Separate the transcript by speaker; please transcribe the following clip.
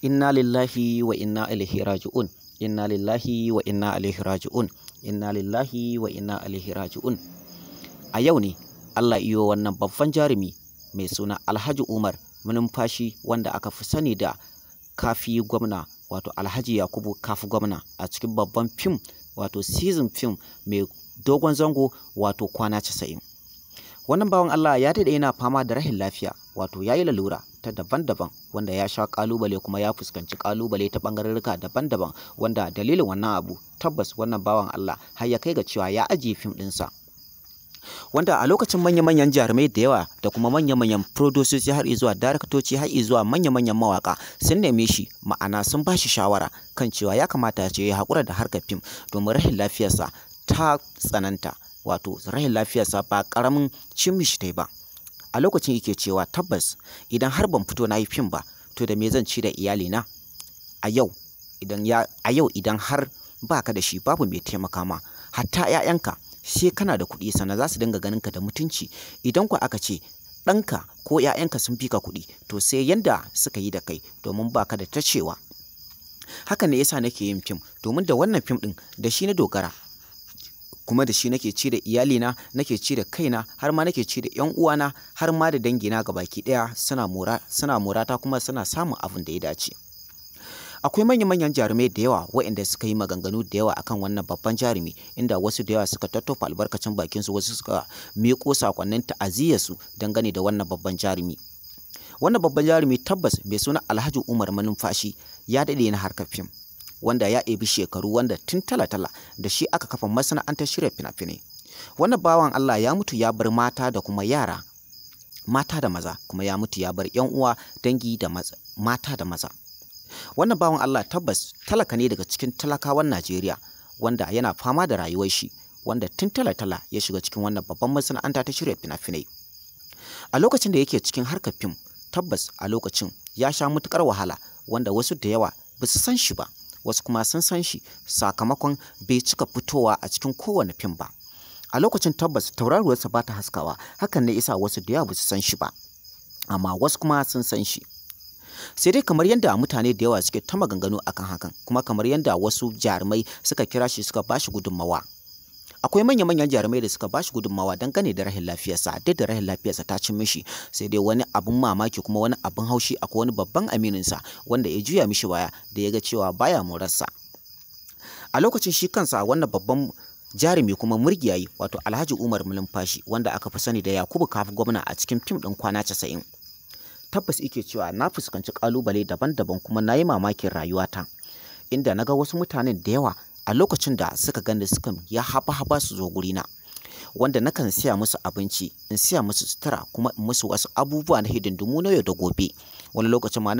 Speaker 1: Inna lillahi wa inna ilaihi raji'un. Inna lillahi wa inna ilaihi raji'un. Inna lillahi wa inna ilaihi raji'un. A yau ne Allah iyo wannan babban jarumi mai suna Alhaji Umar Manumfashi, wanda aka fi sani da Kafi Gwamna, wato Alhaji Yakubu Kafi Gwamna, a cikin babban fim, wato season fim mai dogon zango, wato Kwana 90. Wannan bawan Allah ya daɗe yana fama da rahin lafiya, wato ya yi lalura ta daban-daban, wanda ya sha ƙalubale kuma ya fuskanci ƙalubale ta ɓangarorruka daban-daban, wanda dalilin wannan abu tabbas wannan bawan Allah har ya kai ga cewa ya ajiye fim ɗinsa. Wanda a lokacin manya-manyan jarumai da yawa da kuma manya-manyan producers har zuwa daraktoci har zuwa manya-manyan mawaka sun neme shi, ma'ana sun ba shi shawara kan cewa ya kamata ce ya haƙura da harkar fim domin rashin lafiyarsa ta tsananta, wato rashin lafiyarsa ba ƙaramin cin mishi ta ba. A lokacin yake cewa tabbas idan har ban fito na yi fim ba, to da me zan ci da iyalina? A yau idan har baka da shi, babu mai taimaka ma, hatta 'ya'yanka sai kana da kuɗi sannan za su dinga ganin ka da mutunci. Idan ku aka ce ɗanka ko 'ya'yanka sun fi ka kuɗi, to sai yanda suka yi da kai, domin baka da ta cewa. Hakan ne yasa nake yin fim, domin da wannan fim ɗin da shi na dogara, kuma da shi nake ci da iyalina, nake ci da kaina, har ma nake ci da 'yan uwana, har ma da dangina gabaki ɗaya suna mora, suna morata, kuma suna samun abin da ya dace. Akwai manya-manyan jarumai da yawa waɗanda suka yi maganganu da yawa akan wannan babban jarumi, inda wasu da yawa suka tattofa albarkacin bakinsu, wasu suka miƙo sakonnin ta'aziyyarsu dangane da wannan babban jarumi. Wannan babban jarumi tabbas mai suna Alhaji Umar Manumfashi ya daɗe na harkar fim, wanda ya ɗebi shekaru, wanda tun tala-tala da shi aka kafa masana'antar shirya fina-finai. Wannan bawan Allah ya mutu ya bar mata da kuma yara, mata da maza, kuma ya mutu ya bar 'yan uwa, dangi da mata da maza. Wannan bawan Allah tabbas talaka ne daga cikin talakawan Najeriya, wanda yana fama da rayuwar shi, wanda tun tala-tala ya shiga cikin wannan babban masana'anta ta shirya fina-finai. A lokacin da yake cikin harkar fim, tabbas a lokacin ya sha matukar wahala, wanda wasu da yawa ba su san shi ba, wasu kuma sun san shi sakamakon bai cika fitowa a cikin kowane fim ba. A lokacin tabbas tauraruwarsa ba ta haskawa, hakan ne isa wasu da yawa ba su san shi ba, amma wasu kuma sun san shi. Sai dai kamar yadda mutane da yawa suke ta maganganu akan hakan, kuma kamar yadda wasu jarumai suka kira shi suka bashi gudunmawa, akwai manya-manyan jarumai da suka bashi gudunmawa dangane da rahin lafiyarsa, duk da rahin lafiyarsa ta cin mishi. Sai dai wani abun mamaki kuma wani abun haushi, akwai wani babban amininsa wanda ya juya mishi baya da ya ga cewa baya morarsa. A lokacin shi kansa wannan babban jarumi kuma murgiyayi, wato Alhaji Umar Mulumfashi, wanda aka fi sani da Yakubu Kafi Gwamna a cikin fim ɗin Kwana 90, tabbas ike cewa na fuskanci kalubale daban-daban kuma na yi mamakin rayuwata, inda na ga wasu mutanen da yawa a lokacin da suka gani suka ya haba-haba su zo gurina, wanda nakan siya musu abinci, in siya musu sutura, kuma in musu wasu abubuwa na hidindimu na yau da gobe. Wani lokacin ma